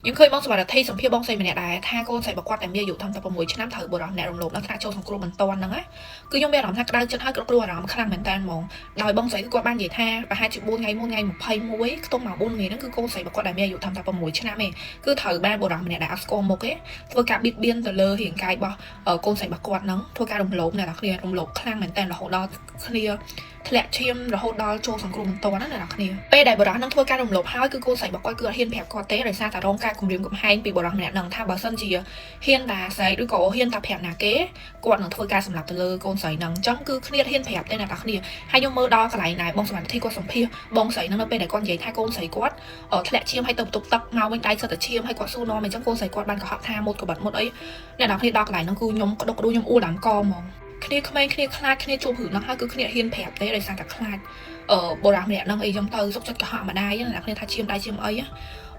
ខ្ញុំឃើញបងសុវត្ថិសម្ភារបងស្រីម្នាក់ដែរថាកូនស្រីរបស់គាត់តែមានអាយុត្រឹមតែ6ឆ្នាំត្រូវបុរសម្នាក់រំលោភដល់ថ្នាក់ចូលសង្គ្រោះបន្ទាន់ហ្នឹងណាគឺខ្ញុំមានអារម្មណ៍ថាក្តៅចិត្តហើយគ្រប់គ្រងអារម្មណ៍ខ្លាំងមែនតើហ្មងដោយបងស្រីគឺគាត់បាននិយាយថាប្រហែលជា4ថ្ងៃមុនថ្ងៃ21ខ្ទង់ម៉ោង4ថ្ងៃហ្នឹងគឺកូនស្រីរបស់គាត់ដែលមានអាយុត្រឹមតែ6ឆ្នាំឯងគឺត្រូវបានបុរសម្នាក់ដែលអត់ស្គាល់មុខទេធ្វើការបៀតបៀនទៅលើរាងកាយរបស់កូនស្រីរបស់គាត់ហ្នឹងធ្វើការរំលោភអ្នកនរគ្នារំលោភខ្លាំងមែនតើរហូតដល់គ្នាធ្លាក់ឈាមរហូតដល់ចូលសង្គ្រោះបន្ទាន់ណាអ្នកនរគ្នាពេលដែលបុរសហ្នឹងធ្វើការរំលោភហើយគឺកូនស្រីរបស់គាត់គឺអត់ហ៊ានប្រាប់គាត់ទេដោយសារតែរងការគំរាមកំហែងពីបុរសម្នាក់ហ្នឹងថាបើសិនជាហ៊ានតាស្រែកឬក៏ហ៊ានតាប្រាប់ណាគេគាត់នឹងធ្វើការសម្លាប់ទៅលើកូនស្រីហ្នឹងអញ្ចឹងគឺគ្នាហ៊ានប្រាប់ទេអ្នកនរគ្នាហើយខ្ញុំមើលដល់កន្លែងដែរបងសមត្ថធីគាត់សម្ភាសបងស្រីហ្នឹងនៅពេលដែលគាត់និយាយថាកូនស្រីគាត់ធ្លាក់ឈាមហើយទៅបន្ទប់ទឹកមកវិញដៃសិតតែឈាមហើយគាត់សួរនាំអញ្ចឹងកូនស្រីគាត់បានកុហកថាមុតក្បិតមុតអីអ្នកនរគ្នាដល់កន្លែងហ្នឹងគឺខ្ញុំក្តុកក្តួលខ្ញុំអួលដើមកហ្មងគ្នាក្មេងគ្នាខ្លាចគ្នាជួបរឿងហ្នឹងហើយគឺគ្នាហ៊ានប្រាប់ទេដោយសារតែខ្លាចអឺបុរសម្នាក់ហ្នឹងអីចឹងទៅសុកចិត្តកុហកម្ដាយអ្នកនរគ្នាថាឈាមដៃឈាមអី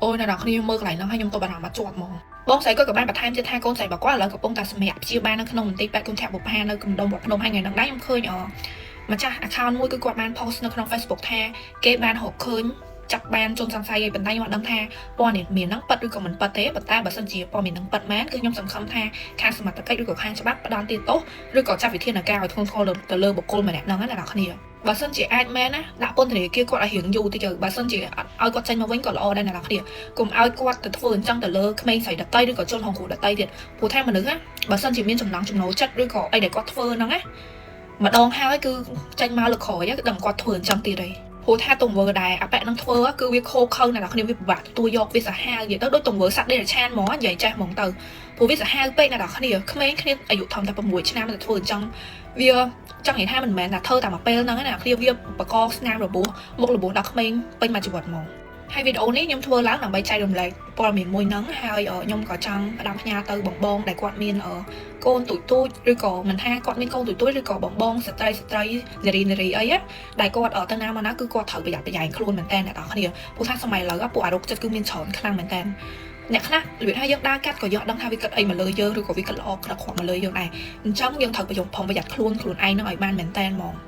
អូយអ្នកនរគ្នាមើលកន្លែងហ្នឹងហើយខ្ញុំទៅបារម្ភមកជាប់ហ្មងបងស្រីគាត់ក៏បានបន្ថែមទៀតថាកូនស្រីរបស់គាត់ឥឡូវកំពុងតែសម្រាប់ព្យាបាលនៅក្នុងមន្ទីរពេទ្យគន្ធបុប្ផានៅកំដុំវត្តភ្នំហើយថ្ងៃហ្នឹងដែរខ្ញុំឃើញអម្ចាស់ account មួយគឺគាត់បាន post នៅក្នុង Facebook ថាគេបានរកឃើញចាប់បានជនសង្ស័យឯប៉ុន្តែខ្ញុំអត់ដឹងថាព័ត៌មានហ្នឹងពិតឬក៏មិនពិតទេប៉ុន្តែបើសិនជាព័ត៌មានហ្នឹងពិតមែនគឺខ្ញុំសង្ឃឹមថាខាងសមត្ថកិច្ចឬក៏ខាងច្បាប់ផ្ដន្ទាទោសឬក៏ចាត់វិធានការឲ្យធ្ងន់ធ្ងរទៅលើបុគ្គលម្នាក់ហ្នឹងណាអ្នកនរគ្នាបើសិនជាអាចមែនណាដាក់ពន្ធនាគារគាត់ឲ្យរៀងយូរតិចទៅបើសិនជាអត់ឲ្យគាត់ចេញមកវិញក៏ល្អដែរអ្នកនរគ្នាកុំឲ្យគាត់ទៅធ្វើអញ្ចឹងទៅលើក្មេងស្រីដតីឬក៏ជនរងគ្រោះដតីទៀតព្រោះថាមនុស្សណាបើសិនជាមានចំណង់ចំណូលចិត្តឬក៏អីដែលគាត់ធ្វើហ្នឹងណាម្ដងហើយគឺចេញមកលើក្រោយគឺដឹងគាត់ធ្វើអញ្ចឹងទៀតហើយព្រោះថាទង្វើដែលអាប៉ែនឹងធ្វើគឺវាខូខើអ្នកនរគ្នាវាពិបាកទទួលយកវាសាហាវនិយាយទៅដូចទង្វើសត្វដេរឆានហ្មងនិយាយចេះហ្មងទៅព្រោះវាសាហាវពេកអ្នកនរគ្នាក្មេងគ្នាអាយុធំតែ6ឆ្នាំទៅធ្វើអញ្ចឹងវាចង់និយាយថាមិនមែនថាធ្វើតែមួយពេលហ្នឹងណាអ្នកគ្នាវាបកកស្នាមរបួសមុខរបួសដល់ក្មេងពេញមួយជីវិតហ្មងហើយវីដេអូនេះខ្ញុំធ្វើឡើងដើម្បីចែករំលែកព័ត៌មានមួយហ្នឹងហើយខ្ញុំក៏ចង់ផ្ដាំផ្ញើទៅបងបងដែលគាត់មានកូនទូចទូចឬក៏មិនថាគាត់មានកូនទូចទូចឬក៏បងបងស្ត្រីស្ត្រីនារីនារីអីណាដែលគាត់ទៅណាមកណាគឺគាត់ត្រូវប្រយ័ត្នប្រយែងខ្លួនមែនតើអ្នកនរគ្នាព្រោះថាសម័យឥឡូវពួកអារោគចិត្តគឺមានច្រើនខ្លាំងមែនតើអ្នកខ្លះរបៀបថាយើងដើរកាត់ក៏យើងអត់ដឹងថាវាគិតអីមកលើយើងឬក៏វាគិតល្អគិតអាក្រក់មកលើយើងដែរអញ្ចឹងយើងត្រូវប្រយ័ត្នផងប្រយ័ត្នខ្លួនខ្លួនឯងនឹងឲ្យបានមែនតើហ្មង។